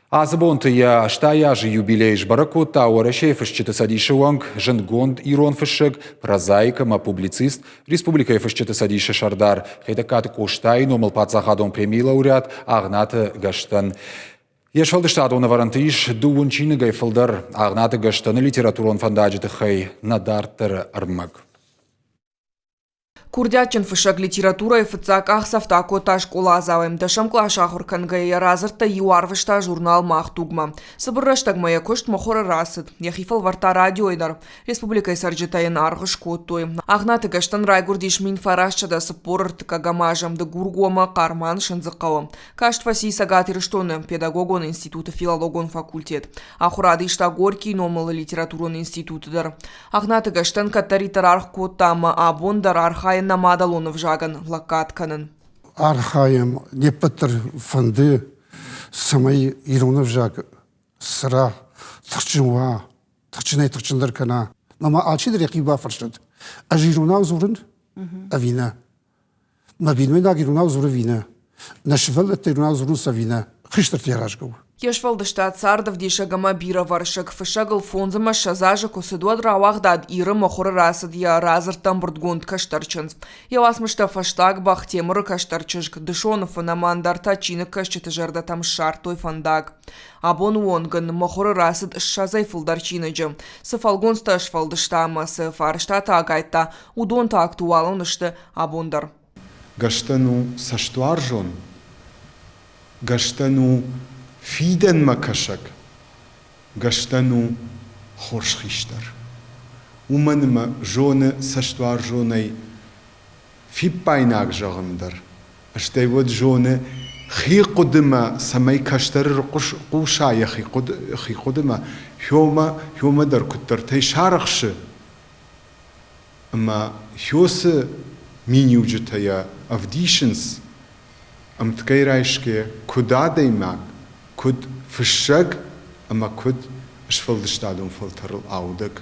Ацы бонты йӕ 80 азы юбилей сбӕрӕг кодта Уӕрӕсейы фысджыты цӕдисы уӕнг, зындгонд ирон фыссӕг, прозаик ӕмӕ публицист, Республикӕйы фысджыты цӕдисы сӕрдар Хетӕгкаты Къостайы номыл паддзахадон премийы лауреат Агънаты Гӕстӕн. Йе сфӕлдыстадон ӕвӕрӕнты ис дыууын чиныгӕй фылдӕр. Агънаты Гӕстӕны литературон фӕндаджы тыххӕй нӕ дарддӕры ӕрмӕг. Курдиатджын фыссӕг литературӕйы фыццаг къахдзӕфтӕ акодта скъоладзауӕй. Дӕсӕм къласы ахуыр кӕнгӕйӕ йӕ радзырдтӕ иу арвыста журнал «Мах дуг-мӕ». Цыбыр рӕстӕгмӕ йӕ куыст мыхуыры рацыд. Йӕхи фӕлвӕрдта радиойы дӕр. Республикӕйы цӕрджытӕ йын аргъ скодтой. Агънаты Гӕстӕн райгуырдис 1943 азы Дыгургомы Хъарман-Сындзыхъӕуы. Каст фӕци Цӕгат Ирыстоны педагогон институты филологон факультет. Ахуырад иста Горькийы номыл литературон институты дӕр. Агънаты Гӕстӕн кӕддӕриддӕр аргъ кодта ӕмӕ абон дӕр архайы нӕ мадӕлон ӕвзагӕн лӕггад кӕнын. Архайӕм, не ппӕт дӕр фӕнды, цӕмӕй ирон ӕвзаг цӕра, тыхджын уа, тыхджынӕй тыхджындӕр кӕна. Ӕмӕ алчидӕр йӕхи бафӕрсӕд, ӕз иронау дзурын ӕви нӕ? Мӕ бинойнаг иронау дзуры ӕви нӕ? Нӕ сывӕллӕттӕ иронау дзурынц ӕви нӕ? Хистӕрты аразгӕ у. Йе сфӕлдыстад цардӕвдисӕг ӕмӕ бирӕвӕрсыг фыссӕгыл 25 азы куы цыд, уӕд рауагъдад Иры мыхуыры рацыд йӕ радзырдтӕ ӕмбырдгонд кӕстӕр чындз. Йӕ уацмыстӕ фӕстаг Бахтемыры кӕстӕр чызг Дысоны фын ӕмӕ ӕндӕртӕ чиныгкӕсджыты зӕрдӕтӕм ссардтой фӕндаг. Абоны онг ын мыхуыры рацыд ссӕдзӕй фылдӕр чиныджы. Цы фӕлгонцтӕ сфӕлдыста ӕмӕ цы фарстатӕ агайдта, уыдон та актуалон сты абон дӕр. Гӕстӕн у цӕстуарзон, Гӕстӕн у фидӕнмӕ кӕсӕг, Гӕстӕн у хорз хистӕр. Уымӕн ӕмӕ зоны цӕстуарзонӕй фиппаинаг зӕгъын дӕр, стӕй уӕд зоны хи хъуыдымӕ, цӕмӕй кӕстӕры хъуса йӕхи хъуыдымӕ, хёмӕ дӕр куыддӕртӕй сарӕхсы ӕмӕ хёсы миниуджытӕ йӕ ӕвдисынц, ӕмткӕй райсгӕ куыд адӕймаг, куыд фыссӕг ӕмӕ куыд сфӕлдыстадон фӕлтӕрыл аудӕг.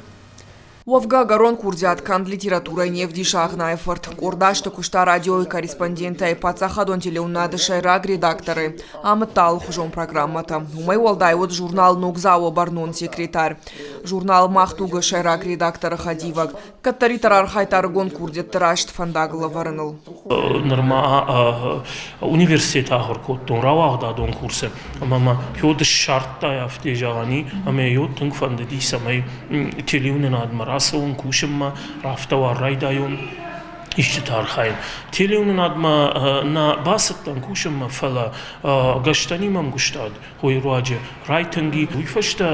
Уӕвгӕ, ӕгӕрон курдиат канд литературӕйы не вдисы Агънайы фырт. Къорд азты куыста радиойы корреспондентӕй, паддзахадон телеуынынады сӕйраг редакторӕй, амыдта алыхуызон программӕтӕ. Уымӕй уӕлдай уыд журнал «Ногдзау-ы» бӕрнон секретарь, журнал «Мах дуг-ы» сӕйраг редакторы хӕдивӕг. Кӕддӕриддӕр архайдта ӕрыгон курдиӕтты раст фӕндагыл ӕвӕрыныл. Нырма университеты ахуыр кодтон рауагъдадон курсы ӕмӕ мӕ Федыр ссардта афтӕ зӕгъӕн и, ӕмӕ йӕ тынг фӕндыди, цӕмӕй телеуынынадмӕ рацӕуон кусынмӕ, рафтауа райдайон истытӕ архайын. Телеуынынадмӕ нӕ бацыдтӕн кусынмӕ, фӕлӕ гӕстӕнимӕ ӕмгуыстад уый руаджы райтынг и. Уый фӕстӕ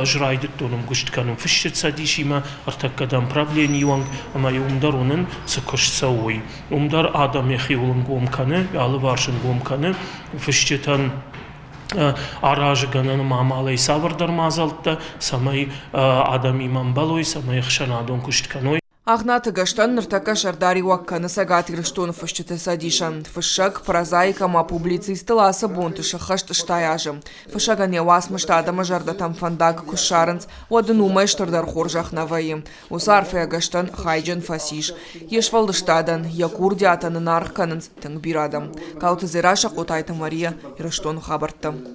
ӕз райдыдтон ӕмгуыст кӕнын фысджыты цӕдисимӕ, ӕртӕккӕ дӕм правленийы уӕнг, ӕмӕ уым дӕр уынын, цы куыст цӕуы, уый. Уым дӕр адӕм йӕхиуыл ӕнгом кӕны, алыварс ӕнгом кӕны фысджытӕн аразы гӕнӕн ӕмӕ амалӕй цавӕрдӕр мадзӕлттӕ, цӕмӕй адӕмимӕ ӕмбӕлой, цӕмӕй ӕхсӕнадон куыст кӕной. Агънаты Гӕстӕн ныртӕккӕ сӕрдариуӕг кӕны Цӕгат Ирыстоны фысджыты цӕдисӕн. Фыссӕг, прозаик ӕмӕ публицистыл ацы бонты сӕххӕст 80 азы. Фыссӕгӕн йӕ уацмыстӕ адӕмы зӕрдӕтӕм фӕндаг куы ссарынц, уӕд ын уымӕй стырдӕр хорзӕх нӕ вӕййы. Уыцы арфӕйӕ Гӕстӕн хайджын фӕцис. Йе сфӕлдыстадӕн, йӕ курдиатӕн ын аргъ кӕнынц тынг бирӕ адӕм. Калоты Дзерассӕ, Хъотайты Мария, Ирыстоны хабӕрттӕ.